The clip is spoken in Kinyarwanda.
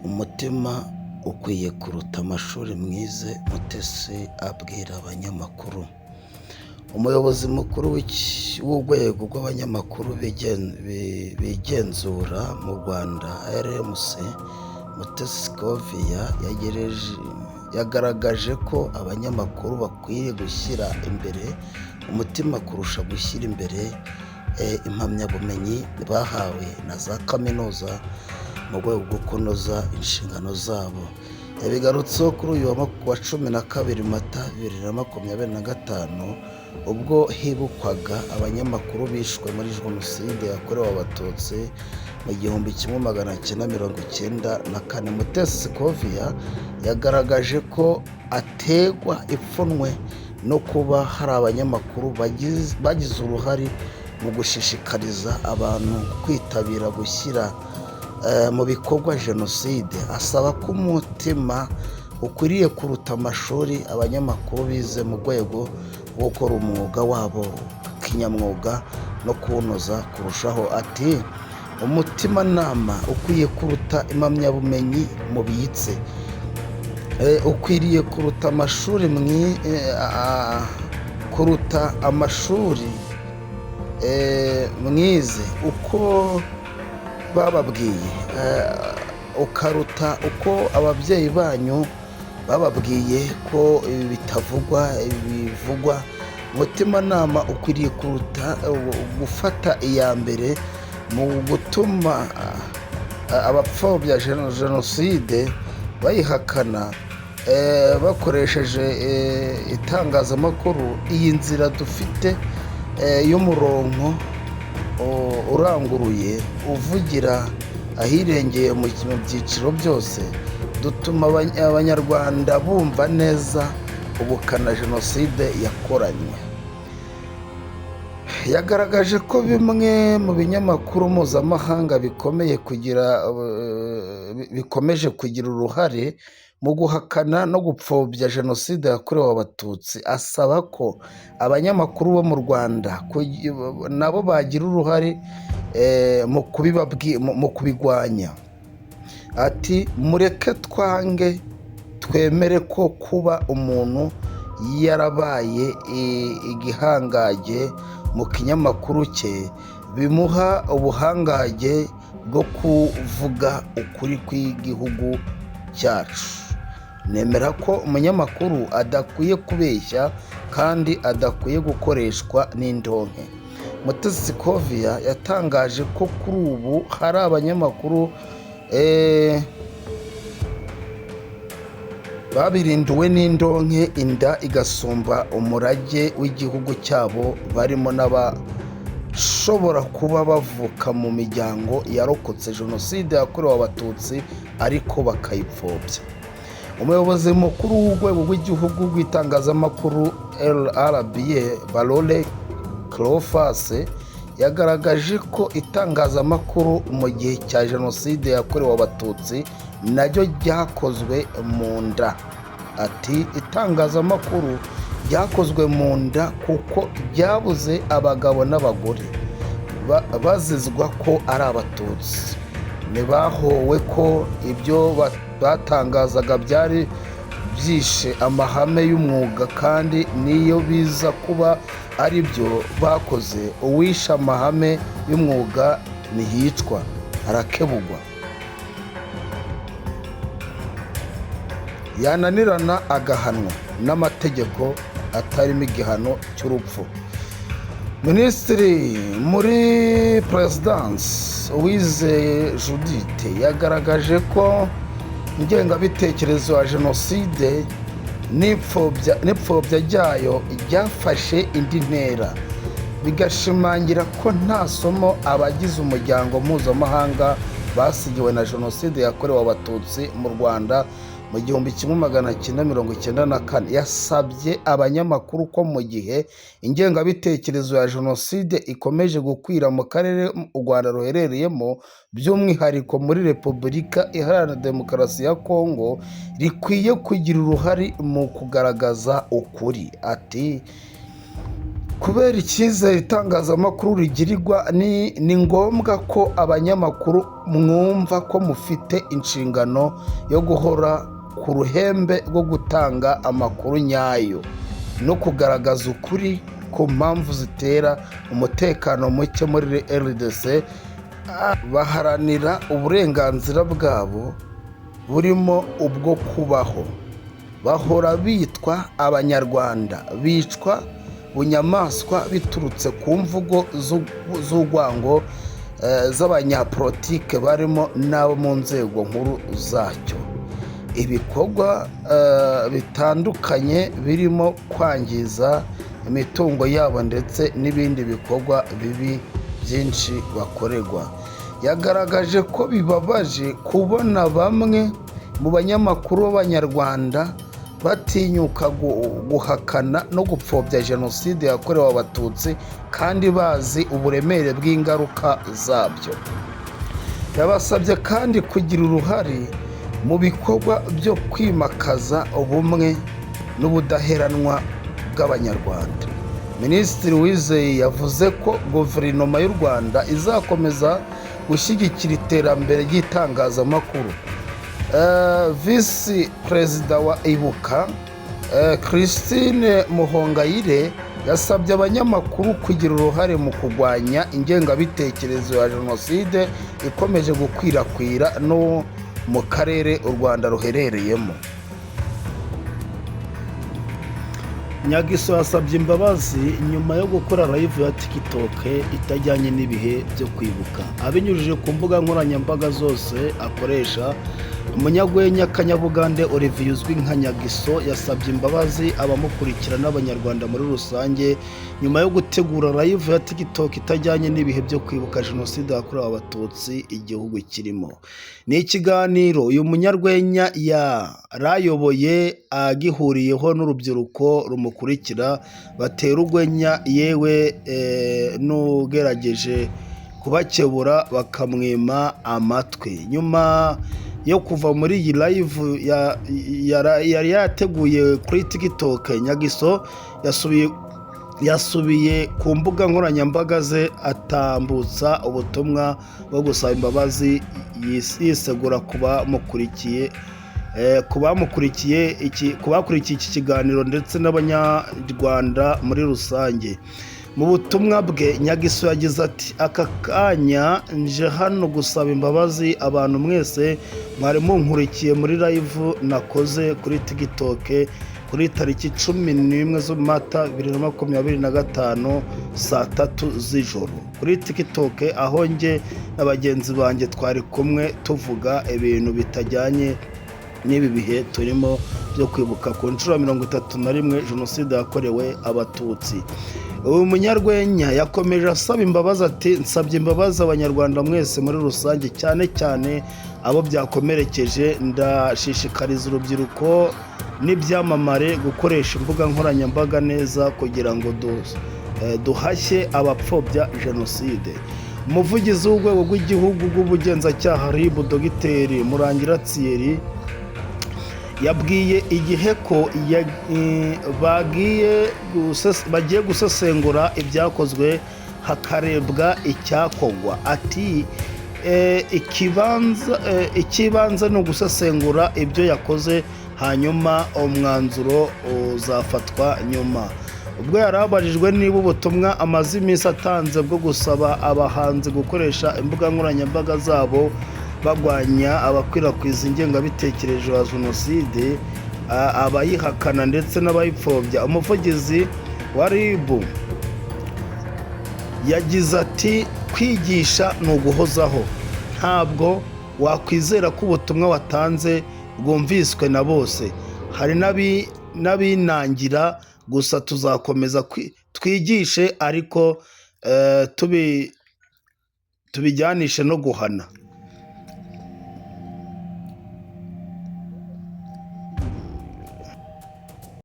Umutima ukwiye kuruta amashuri mwize, Mutesi abwira abanyamakuru. Umuyobozi mukuru w'urwego rw'abanyamakuru bigenzura mu Rwanda RMC, Mutesi Scovia, yagaragaje ko abanyamakuru bakwiye gushyira imbere umutima kurusha gushyira imbere impamyabumenyi bahawe na za kaminuza mu rwego rwo kunoza inshingano zabo. Yabigarutseho kuri uyu wa 12 Mata 2025, ubwo hibukwaga abanyamakuru bishwe muri Jenoside yakorewe Abatutsi mu 1994. Mutesi Scovia yagaragaje ko aterwa ipfunwe no kuba hari abanyamakuru bagize uruhare mu gushishikariza abantu kwitabira gushyira mu bikorwa Jenoside, asaba ko umutima ukwiriye kuruta amashuri abanyamakuru bize mu rwego rwo gukora umwuga wabo kinyamwuga no kuwunoza kurushaho. Ati: "Umutimanama ukwiye kuruta impamyabumenyi mubitse, ukwiriye kuruta amashuri, kuruta amashuri mwize uko bababwiye, ukaruta uko ababyeyi banyu bababwiye ko ibi bitavugwa, bivugwa. Umutimanama ukwiriye kuruta gufata iya mbere mu gutuma abapfobya jenoside bayihakana bakoresheje itangazamakuru. Iyi nzira dufite y'umurongo uranguruye uvugira ahirengeye mu byiciro byose, dutuma Abanyarwanda bumva neza ubukana jenoside yakoranywe." Yagaragaje ko bimwe mu binyamakuru mpuzamahanga bikomeye kugira bikomeje kugira uruhare mu guhakana no gupfobya Jenoside yakorewe Abatutsi, asaba ko abanyamakuru bo mu Rwanda nabo bagira uruhare mu kubigwanya. Ati: "Mureke twange twemere ko kuba umuntu yarabaye igihangage mu kinyamakuru cye bimuha ubuhangage bwo kuvuga ukuri kw'igihugu cyacu. Nemera ko umunyamakuru adakwiye kubeshya kandi adakwiye gukoreshwa n'indonke." Mutesi Scovia yatangaje ko kuri ubu hari abanyamakuru babirinduwe n'indonke, inda igasumba umurage w'igihugu cyabo, barimo n'abashobora kuba bavuka mu miryango yarokotse Jenoside yakorewe Abatutsi ariko bakayipfobya. Umuyobozi mukuru w'urwego rw'igihugu rw'itangazamakuru RBA, Barore Cleophas, yagaragaje ko itangazamakuru mu gihe cya Jenoside yakorewe Abatutsi naryo ryakozwe mu nda. Ati: "Itangazamakuru ryakozwe mu nda kuko ryabuze abagabo n'abagore bazizwa ko ari Abatutsi. Ntibahowe ko ibyo batangazaga byari byishe amahame y'umwuga, kandi n'iyo biza kuba ari byo bakoze, uwishe amahame y'umwuga ntiyicwa, arakebugwa, yananirana agahanwa n'amategeko atarimo igihano cy'urupfu." Minisitiri muri Perezidansi, Uwizeye Judith, yagaragaje ko ingengabitekerezo ya jenoside n'ipfobya ryayo ryafashe indi ntera, bigashimangira ko nta somo abagize umuryango mpuzamahanga basigiwe na Jenoside yakorewe Abatutsi mu Rwanda mu 1994. Yasabye abanyamakuru ko mu gihe ingengabitekerezo ya jenoside ikomeje gukwira mu karere u Rwanda ruherereyemo, by'umwihariko muri Repubulika Iharanira Demokarasi ya Kongo, rikwiye kugira uruhare mu kugaragaza ukuri. Ati: Kubera icyizere itangazamakuru rigirirwa, ni ngombwa ko abanyamakuru mwumva ko mufite inshingano yo guhora ku ruhembe rwo gutanga amakuru nyayo no kugaragaza ukuri ku mpamvu zitera umutekano muke muri RDC. Baharanira uburenganzira bwabo burimo ubwo kubaho, bahora bitwa Abanyarwanda, bicwa bunyamaswa biturutse ku mvugo z'urwango z'abanyapolitike barimo n'abo mu nzego nkuru zacyo. Ibikorwa bitandukanye birimo kwangiza imitungo yabo ndetse n'ibindi bikorwa bibi byinshi bakorerwa. Yagaragaje ko bibabaje kubona bamwe mu banyamakuru b'Abanyarwanda batinyuka guhakana no gupfobya Jenoside yakorewe Abatutsi kandi bazi uburemere bw'ingaruka zabyo. Yabasabye kandi kugira uruhare mu bikorwa byo kwimakaza ubumwe n'ubudaheranwa bw'Abanyarwanda. Minisitiri Uwizeye yavuze ko Guverinoma y'u Rwanda izakomeza gushyigikira iterambere ry'itangazamakuru. Visi Perezida wa Ibuka, Christine Muhongayire, yasabye abanyamakuru kugira uruhare mu kurwanya ingengabitekerezo ya jenoside ikomeje gukwirakwira no mu karere u Rwanda ruherereyemo. Nyagiso yasabye imbabazi nyuma yo gukora live ya TikTok itajyanye n'ibihe byo kwibuka. Abinyujije ku mbuga nkoranyambaga zose akoresha, umunyarwenya Kanyabugande Olivier uzwi nka Nyagiso yasabye imbabazi abamukurikira n'Abanyarwanda muri rusange nyuma yo gutegura live ya TikTok itajyanye n'ibihe byo kwibuka Jenoside yakorewe Abatutsi igihugu kirimo. Ni ikiganiro uyu munyarwenya yarayoboye agihuriyeho n'urubyiruko rumukurikira, batera urwenya, yewe n'ugerageje kubakebura bakamwima amatwi. Nyuma yo kuva muri iyi live yari yateguye kuri TikTok, Nyagiso yasubiye ku mbuga nkoranyambaga ze atambutsa ubutumwa bwo gusaba imbabazi, yisegura ku bakurikiye iki kiganiro ndetse n'Abanyarwanda muri rusange. Mu butumwa bwe, Nyagiso yagize ati: "Aka kanya nje hano gusaba imbabazi abantu mwese mwari munkurikiye muri live nakoze kuri TikTok kuri tariki 11 z'Umata 2025 saa 3 z'ijoro kuri TikTok, aho njye na bagenzi banjye twari kumwe tuvuga ibintu bitajyanye n'ibi bihe turimo byo kwibuka ku nshuro ya 31 Jenoside yakorewe Abatutsi." Uyu munyarwenya yakomeje asaba imbabazi ati: "Nsabye imbabazi Abanyarwanda mwese muri rusange, cyane cyane abo byakomerekeje. Ndashishikariza urubyiruko n'ibyamamare gukoresha imbuga nkoranyambaga neza kugira ngo duhashye abapfobya jenoside." Umuvugizi w'Urwego rw'Igihugu rw'Ubugenzacyaha, RIB, Dogiteri Murangira Thierry, yabwiye IGIHE ko bagiye gusesengura ibyakozwe hakarebwa icyakorwa. Ati: "Ikibanza ni ugusesengura ibyo yakoze, hanyuma umwanzuro uzafatwa nyuma." Ubwo yari abajijwe niba ubutumwa amaze iminsi atanze bwo gusaba abahanzi gukoresha imbuga nkoranyambaga zabo barwanya abakwirakwiza ingengabitekerezo ya jenoside, abayihakana ndetse n'abayipfobya, umuvugizi wa RIB yagize ati: "Kwigisha ni uguhozaho, ntabwo wakwizera ko ubutumwa watanze bwumviswe na bose, hari n'abinangira, gusa tuzakomeza twigishe ariko tubijyanishe no guhana."